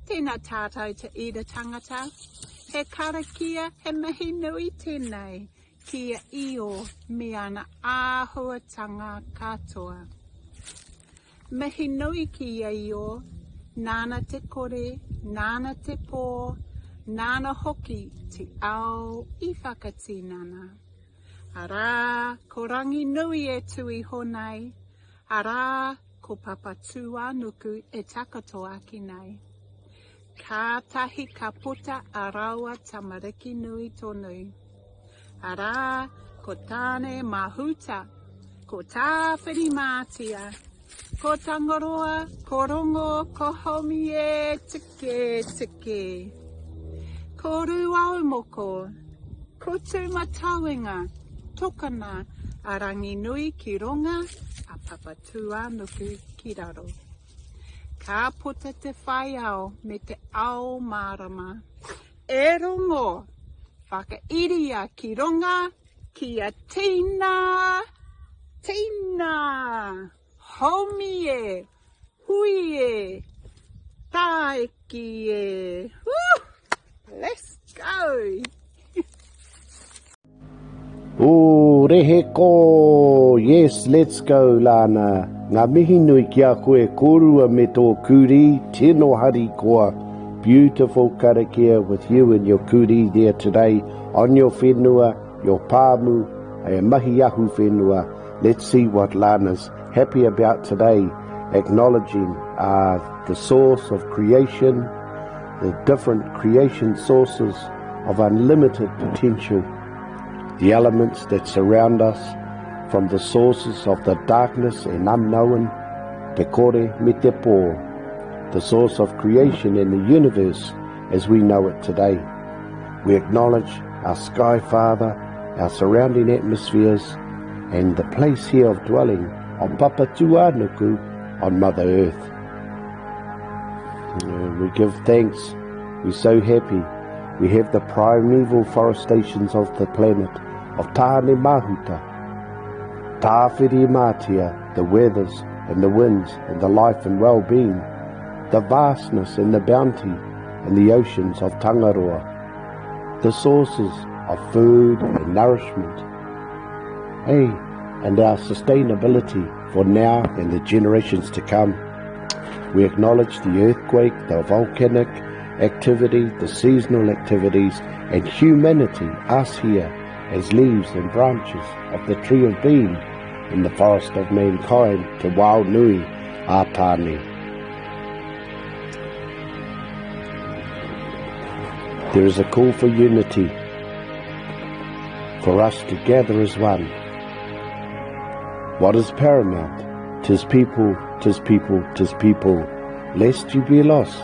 Tēnā tātou te ira tangata. He karakia, he mihi nui tēnei ki a Io me ana āhuatanga katoa. Mihi nui ki a Io, nāna te kore, nāna te pō, nāna hoki te ao i whakatinana. Arā, ko Ranginui e tū iho nei, arā, ko Papatūānuku e takoto ake nei. Kātahi ka puta a rāua tamariki nui tonu. Arā, ko Tāne Mahuta, ko Tāwhirimātea, ko Tangaroa, ko Rongo, ko Homi e tike tike. Ko Rūaumoko, ko Tūmatauenga, tokona a Ranginui ki runga, a Papatūānuku ki raro. Ka puta te whai ao me te ao mārama. E Rongo! Whakairia ki runga kia tina! Tina! Haumi e! Hui e! Tāiki e! Woo! Let's go! Ooh rehe ko! Yes let's go Lana! Ngā mihi nui ki a koe kōrua me tō kurī, tino harikoa, beautiful karakia with you and your kurī there today on your whenua, your pāmu, e mahi ahu whenua, let's see what Lana's happy about today, acknowledging uh, the source of creation, the different creation sources of unlimited potential, the elements that surround us from the sources of the darkness and unknown, te kore me te pō, the source of creation and the universe as we know it today. We acknowledge our Sky Father, our surrounding atmospheres, and the place here of dwelling on Papatūānuku on Mother Earth. We give thanks. We're so happy. We have the primeval forestations of the planet of Tāne Mahuta, Tāwhiri Mātia, the weathers and the winds and the life and well-being, the vastness and the bounty and the oceans of Tangaroa, the sources of food and nourishment, hey, and our sustainability for now and the generations to come. We acknowledge the earthquake, the volcanic activity, the seasonal activities, and humanity, us here, as leaves and branches of the tree of being in the forest of mankind, Te Wao Nui a Tāne. There is a call for unity, for us to gather as one. What is paramount? Tis people, tis people, tis people, lest you be lost.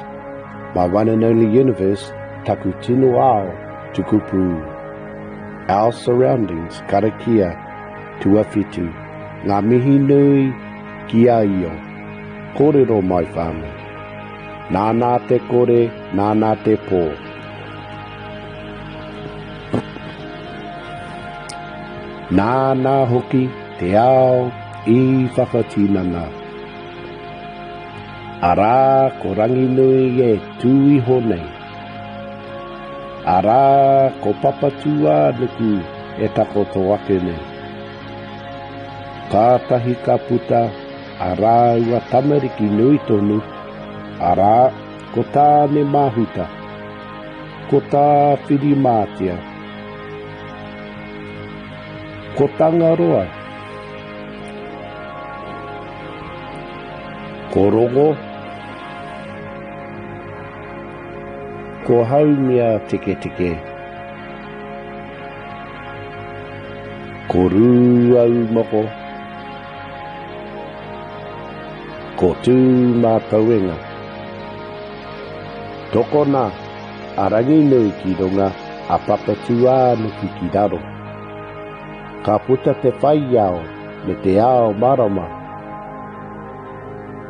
My one and only universe, taku tino ao, tukupu. Our surroundings, karakia, tuawhitu, ngā mihi nui ki a Io. Kōrero mai whānau. Nānā te kore, nānā te pō. Nāna hoki te ao i whakatinana. Arā ko Ranginui e tū iho nei. Arā ko Papatūānuku e takoto ake nei. Kātahi ka puta a rāua tamariki nui tonu, arā, ko Tāne Mahuta, ko Tāwhirimātea, ko Tangaroa, Ko Rongo, ko Haumia Tiketike, ko Rūaumoko, ko Tūmatauenga. Tokona a Ranginui ki runga, a Papatūānuku ki raro. Ka puta te whaiao me te ao marama.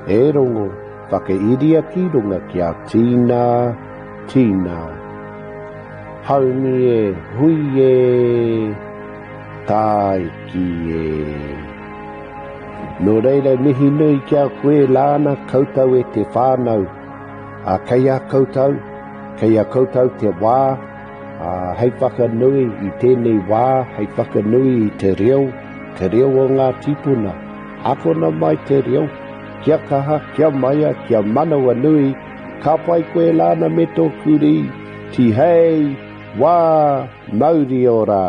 E Rongo, whakairia ki runga kia tīnā, tīnā. Haumi e, hui e, tāiki e. Nō reira mihi nui ki a koe Lana, koutou e te whānau. Ā, kei a koutou, kei a koutou te wā, ā, hei whakanui i tēnei wā, hei whakanui i te reo, te reo o ngā tīpuna. Akona mai te reo, kia kaha, kia maia, kia manawanui, ka pai koe Lana me tō kurī, tihei, wā, mauri ora!